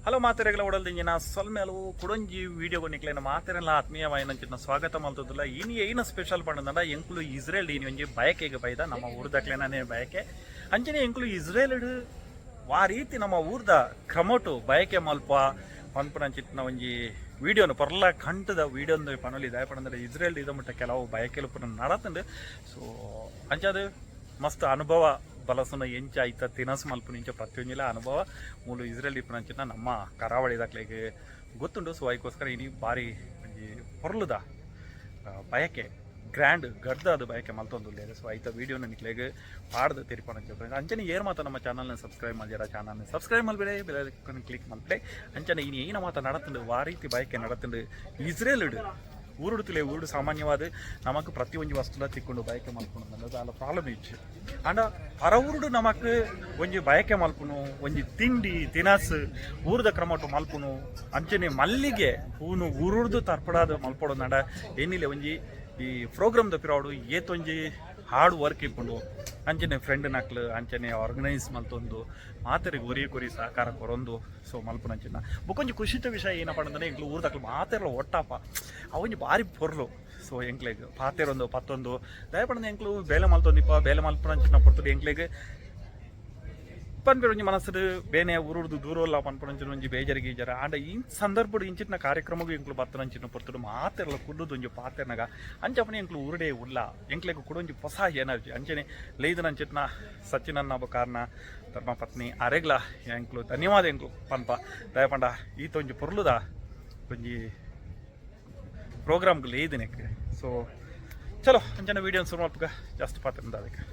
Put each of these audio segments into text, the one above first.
Hello ಮಾತೆರೆಗಳ ಒಡಲ್ದಿಂಜಿನ ಸೊಲ್ಮೆಲು ಕುಡೊಂಜಿ video ನಿಕ್ಲೆನ ಮಾತೆರೆಲ್ಲ ಆತ್ಮೀಯವಾಯಿನಂಚಿನ ಸ್ವಾಗತ ಮಲ್ತದಿಲ್ಲ. ಇನಿ ಏನ ಸ್ಪೆಷಲ್ ಪಂಡಂಡ ಎಂಕುಲು ಇಸ್ರೇಲ್ ಇನಿ ಒಂಜಿ ಬಯಕೆಗೆ ಬೈದ, ನಮ್ಮ ಊರ್ದಕ್ಲೆನೇ ಬಯಕೆ. ಅಂಚನೆ ಎಂಕುಲು ಇಸ್ರೇಲ್ ವಾ ರೀತಿ ನಮ್ಮ ಊರ್ದ ಕ್ರಮಟು ಬಯಕೆ ಮಲ್ಪ ಪನ್ಪುನಂಚಿತ್ತಿನ ಒಂಜಿ ವಿಡಿಯೋನು ಪೊರ್ಲ ಕಂಟದ ವಿಡಿಯೋ ಪನೊಲಿ. ದಾಯೆ ಪಂಡಂದ್ರೆ ಇಸ್ರೇಲ್ ಇದ ಮುಟ್ಟ ಕೆಲವು ಬಯಕೆಲು ಪೂರ ನಡತುಂಡು. ಸೊ ಅಂಚಾದ್ ಮಸ್ತ್ ಅನುಭವ ಬಲಸುನ ಎಂಚ ಐತ ತಿನಸು ಮಲ್ಪುನ ಇಂಚ ಪ್ರತಿಯೊಂಜಿಲ ಅನುಭವ ಮೂಲು ಇಸ್ರೇಲ್ ಇಪ್ಪುನಂಚಿನ ನಮ್ಮ ಕರಾವಳಿದಕ್ಲೆಗ್ ಗೊತ್ತುಂಡು. ಸೊ ಐಕೋಸ್ಕರ ಇನಿ ಬಾರಿ ಒಂಜಿ ಪೊರ್ಲುದ ಬಯಕೆ ಗ್ರ್ಯಾಂಡ್ ಗಡ್ದಾದ ಬಯಕೆ ಮಲ್ತೊಂದುಲ್ಲೆರ್. ಸೊ ಐತ ವಿಡಿಯೋನ ನಿಕ್ಲೆಗ್ ಪಾಡ್ದ್ ತೆರಿಪಾನಂಚ. ಅಂಚನೆ ಏರ್ ಮಾತ ನಮ್ಮ ಚಾನಲ್ನ ಸಬ್ಸ್ಕ್ರೈಬ್ ಮಲ್ಜರ, ಚಾನಲ್ನ ಸಬ್ಸ್ಕ್ರೈಬ್ ಮಲ್ಬಿಡೆ, ಬೆಲ್ ಐಕಾನ್ ಕ್ಲಿಕ್ ಮಲ್ಪಡೆ. ಅಂಚನೆ ಇನಿ ಏನ ಮಾತ ನಡತುಂಡು, ವಾ ರೀತಿ ಬಯಕೆ ನಡತುಂಡು ಇಸ್ರೇಲ್ ಊರುಡುತ್ತಲೇ ಊರುಡು ಸಾಮಾನ್ಯವಾದ ನಮಕ್ ಪ್ರತಿಯೊಂಜಿ ವಸ್ತುಲ ತಿಕ್ಕೊಂಡು ಬಯಕೆ ಮಲ್ಪುನು ದಾಲ ಪ್ರಾಬ್ಲಮ್ ಇಜ್ಜಿ. ಆಂಡ ಪರ ಊರುಡು ನಮಕ್ ಒಂಜಿ ಬಯಕೆ ಮಲ್ಪುನು, ಒಂಜಿ ತಿಂಡಿ ತಿನಸ್ ಊರುದ ಕ್ರಮಟು ಮಲ್ಪುನು, ಅಂಚನೆ ಮಲ್ಲಿಗೆ ಹೂನು ಊರುಡ್ದು ತರ್ಪಡಾದ ಮಲ್ಪೊಡು. ಏನಿಲ್ಲ ಒಂಜಿ ಈ ಪ್ರೋಗ್ರಾಮ್ ದ ಪಿರಾವುಡು ಏತೊಂಜಿ ಹಾರ್ಡ್ ವರ್ಕ್ ಇಪ್ಪುಂಡು. ಅಂಚನೆ ಫ್ರೆಂಡ್ ನಕ್ಲು ಅಂಚನೆ ಆರ್ಗನೈಸ್ ಮಲ್ತೊಂದು ಮಾತೆರಿಗೆ ಒರಿ ಕೊರಿ ಸಹಕಾರ ಕೊರೊಂದು ಸೊ ಮಲ್ಪುನಂಚಿನ. ಬೊಕೊಂಜಿ ಖುಷಿತ ವಿಷಯ ಏನಪ್ಪ ಅಂದ್ರೆ ಎಂಕ್ಲು ಊರ್ದಕ್ಲು ಮಾತೆರ್ಲ ಒಟ್ಟಾಪ, ಅವೊಂಜಿ ಬಾರಿ ಪೊರ್ಲು. ಸೊ ಎಂಕ್ಲೆಗ್ ಪಾತೆರೊಂದು ಪತ್ತೊಂದು ದಯಪಂಡ ಎಂಕ್ಲು ಬೇಲೆ ಮಲ್ತೊಂದಿಪ್ಪ. ಬೇಲೆ ಮಲ್ಪುನಂಚಿನ ಪೊರ್ತುಡು ಎಂಕ್ಲೆಗ್ ಪನ್ಪೆರ್ ಒಂಜಿ ಮನಸ್ಸುಡು ಬೇನೆ, ಊರುಡ್ದು ದೂರಲ್ಲ ಪನ್ಪುನಂಚಿನ ಒಂಜಿ ಬೇಜಾರು ಗೀಜಾರ. ಆಂಡ ಈ ಸಂದರ್ಭಡ್ ಇಂಚಿತ್ತಿನ ಕಾರ್ಯಕ್ರಮಗೂ ಎಂಕ್ಲು ಬತ್ತನಂಚಿನ ಪೊರ್ತುಡು ಮಾತೆರ್ಲ ಕುಲ್ಲುದು ಒಂಜಿ ಪಾತೆರ್ನಗ ಅಂಚಪನೆ ಎಂಕ್ಲು ಊರುಡೇ ಉಲ್ಲ, ಎಂಕ್ಲೆಗ್ ಕುಡೊಂಜಿ ಹೊಸ ಎನರ್ಜಿ. ಅಂಚನೆ ಲೈದನಂಚಿತ್ತಿನ ಸಚಿನನ್ನ ಕಾರಣ ಧರ್ಮಪತ್ನಿ ಅರೆಗ್ಲ ಎಂಕ್ಲು ಧನ್ಯವಾದ ಎಂಕ್ಲು ಪನ್ಪ. ದಯಪಂಡ ಈತೊಂಜಿ ಪೊರ್ಲುದ ಒಂಜಿ ಪ್ರೋಗ್ರಾಮ್ಗೆ ಲೇದಿನಕ್ಕೆ. ಸೊ ಚಲೋ, ಅಂಚನೆ ವೀಡಿಯೋ ಶುರು ಮಲ್ಪುಗ, ಜಾಸ್ತಿ ಪಾತ್ರ ಅದಕ್ಕೆ.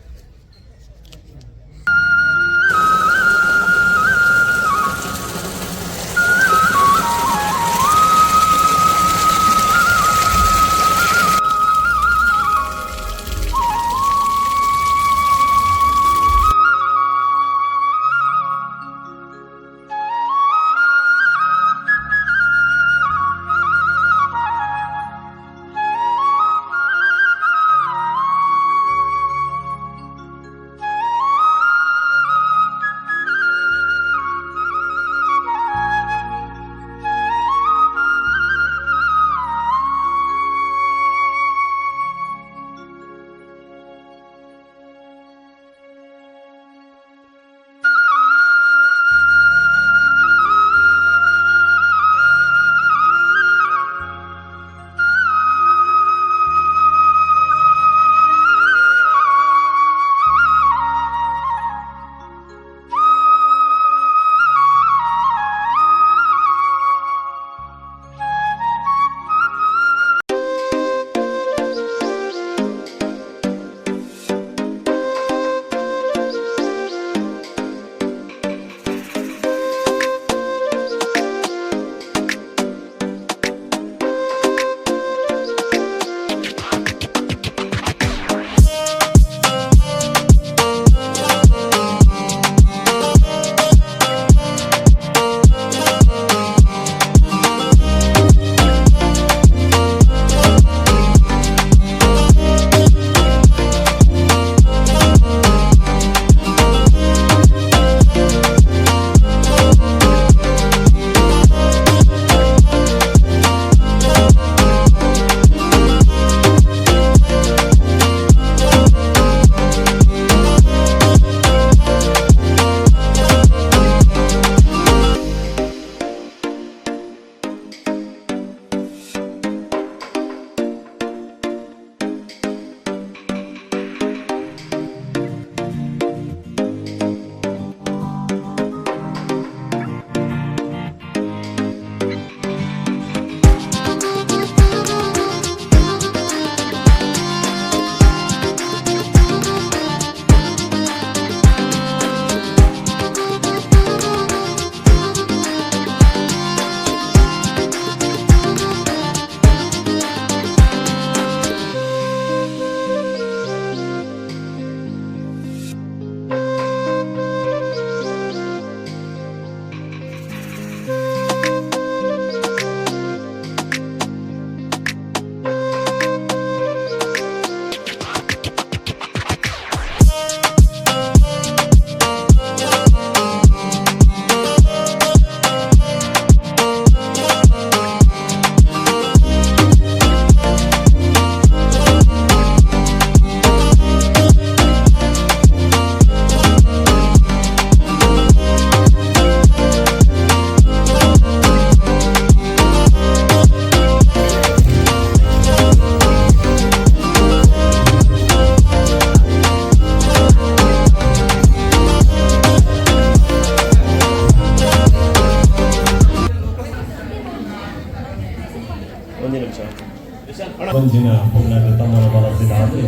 ಬಂಜಿನ ಪುಣ್ಣಗ ತಮ್ಮನ ಬಳಸಿದಾದ್ರೆ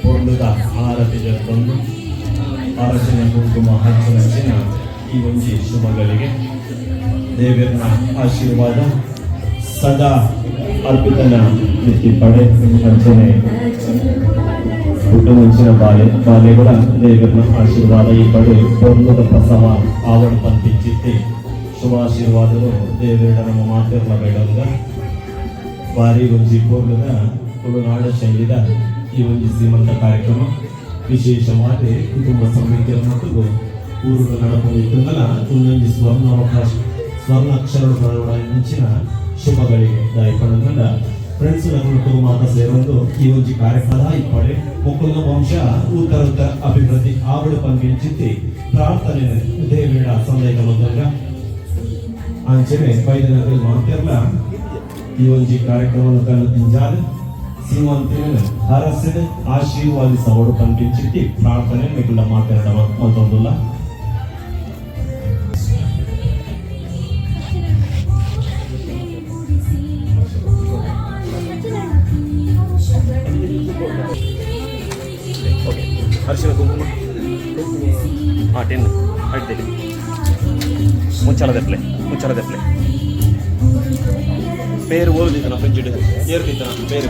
ಪೊರ್ಲುದ ಆರತಿ ಜರ್ತೊಂದು ಅರಸಿನ ಕುಂಕುಮ ಹಚ್ಚುನಂಚಿನ ಈ ಒಂಜಿ ಶುಭಗಳಿಗೆ ದೇವರನ ಆಶೀರ್ವಾದ ಸದಾ ಅರ್ಪಿತನ ಮಿತ್ತಿ ಪಡೆ ಅಂಚನೆ ಹುಟ್ಟುಮುಂಚಿನ ಬಾಲೆ ಬಾಲೆಗಳ ದೇವರನ ಆಶೀರ್ವಾದ ಈ ಪಡೆ ಪೊರ್ಲುದ ಪ್ರಸವ ಆವಡ ಪಂಪಿಂಚಿತ್ತಿ ಶುಭಾಶೀರ್ವಾದಗಳು ದೇವರ ನಮ್ಮ ಮಾತಿರಲ ಬೇಡಂಗ ಬಾರಿ ಒಂಜಿ ಪೊರ್ಲುದ ತುಳುನಾಡ ಶೈಲಿದ ಈ ಒಂಜಿ ಸೀಮಂತ ಕಾರ್ಯಕ್ರಮ ವಿಶೇಷವಾಗಿ ಕುಟುಂಬ ಸಮಿತಿಯ ಮತ್ತು ಊರುಗಳ ನಡಪೊಂದಿತ್ತಂದಲ ಒಂದೊಂಜಿ ಸ್ವರ್ಣ ಅವಕಾಶ ಸ್ವರ್ಣ ಅಕ್ಷರ ಮುಂಚಿನ ಶುಭಗಳಿಗೆ ದಾಯಕಂಡ ಫ್ರೆಂಡ್ಸ್ ನಗುಲು ಮಾತ ಸೇರೊಂದು ಈ ಒಂಜಿ ಕಾರ್ಯಕ್ರಮ ಇಪ್ಪಡೆ ಮುಕ್ಕುಲ್ನ ವಂಶ ಉತ್ತರ ಉತ್ತರ ಅಭಿವೃದ್ಧಿ ಆವಡು ಪಂಪಿಂಚಿತ್ತಿ ಪ್ರಾರ್ಥನೆ ದೇವೇಡ ಸಂದೇಹ ಬಂದಾಗ ಅಂಚನೆ ಬೈದನಗಲ್ ಮಾತಿರ್ಲ ಈ ಒಂಜಿ ಕಾರ್ಯಕ್ರಮವನ್ನು ಕಣ್ಣು ತಿಂಜಾದ ಸೀಮಂತಿನ ಹರಸಿದ ಆಶೀರ್ವಾದಿಸವಡು ಪಂಪಿಂಚಿತ್ತಿ ಪ್ರಾರ್ಥನೆ ಮಿಗುಲ ಮಾತಾಡ ಮತ್ತೊಂದುಲ್ಲ. ಓಕೆ, ಅರಿಶಿನ ಕುಂಕುಮ ಹಾಂ 10 ಅಡ್ದಿಲ್ಲ. ಮುಂಚಾಲ ದೆಪ್ಲೆ, ಮುಂಚಾಲ ದೆಪ್ಲೆ. ಪೇರು ಓದಿದ್ದಾನ ಫ್ರಿಜ್ ಏರ್ತಿದ್ದಾನ ಪೇರು.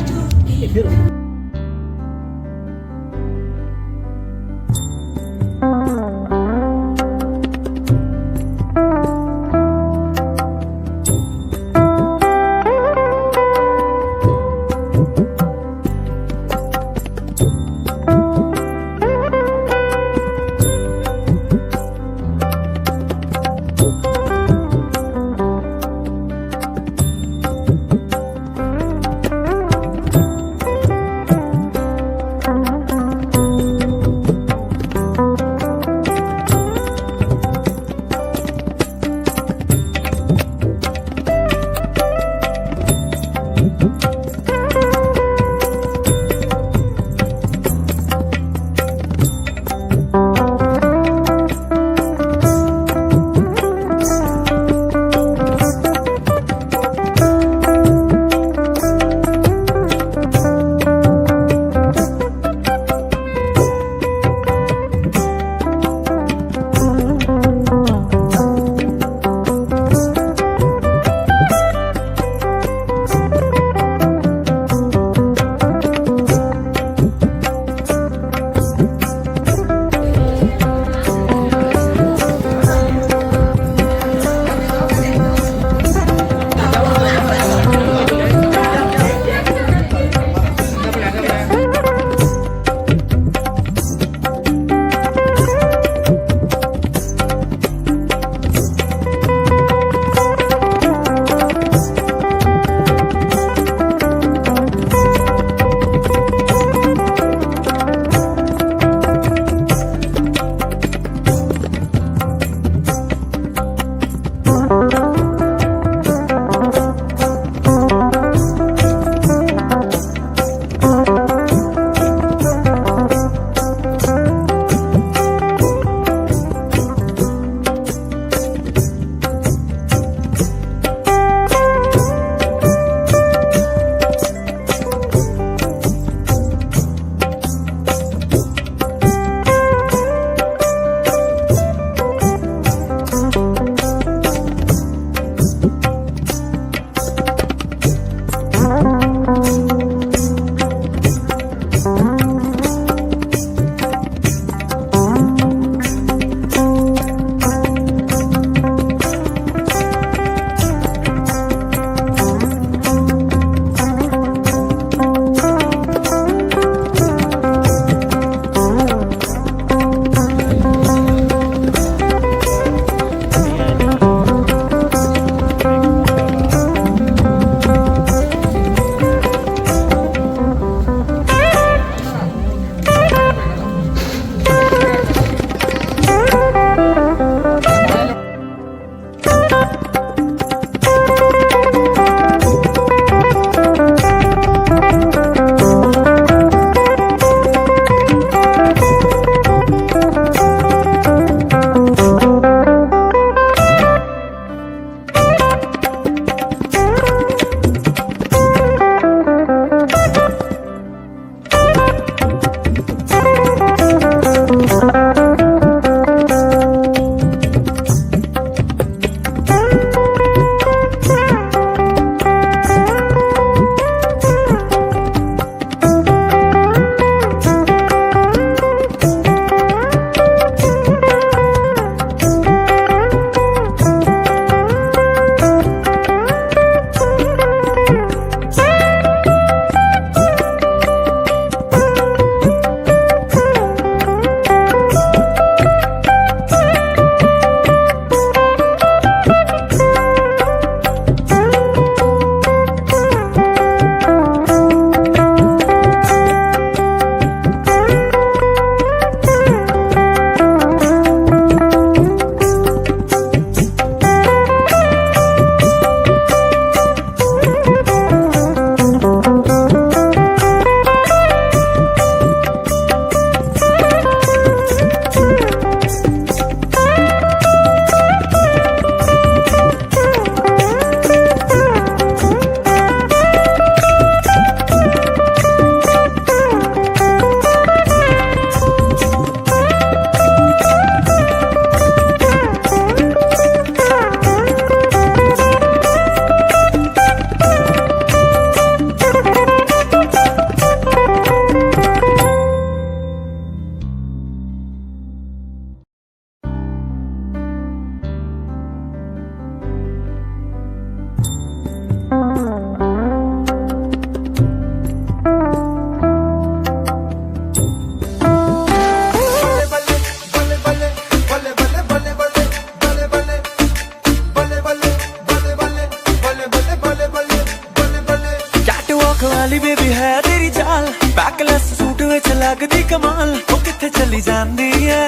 ਗਲੀ ਬੇਬੀ ਹੈ ਤੇਰੀ ਚਾਲ, ਬੈਕਲੈਸ ਸੂਟ ਵਿੱਚ ਲੱਗਦੀ ਕਮਾਲ। ਉਹ ਕਿੱਥੇ ਚੱਲੀ ਜਾਂਦੀ ਐ?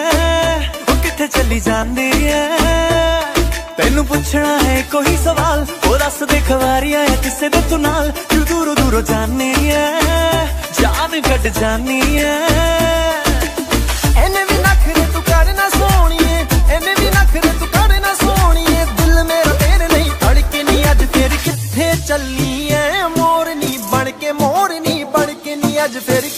ਉਹ ਕਿੱਥੇ ਚੱਲੀ ਜਾਂਦੀ ਐ? ਤੈਨੂੰ ਪੁੱਛਣਾ ਹੈ ਕੋਈ ਸਵਾਲ, ਉਹ ਦੱਸ ਦੇ ਖਵਾਰੀਆਂ ਐ ਕਿਸੇ ਦੇ ਤੂੰ ਨਾਲ? ਤੂੰ ਦੂਰੋਂ ਦੂਰੋਂ ਜਾਨੀ ਐ, ਜਾਨ ਕੱਢ ਜਾਨੀ ਐ। ਐਨੇ ਵੀ ਨਖਰੇ ਤੂੰ ਕਰ ਨਾ ਸੋਹਣੀਏ, ਐਨੇ ਵੀ ਨਖਰੇ ਤੂੰ ਕਰ ਨਾ ਸੋਹਣੀਏ। ਦਿਲ ਮੇਰਾ ਤੇਰੇ ਲਈ ਧੜਕੇ ਨੀ, ਅੱਜ ਫੇਰ ਕਿੱਥੇ ਚੱਲੀ ਐ? ਮੋਰਨੀ ਬਣ ਕੇ, ਮੋਰਨੀ ਬਣ ਕੇ ਨੀ, ਅੱਜ ਫੇਰ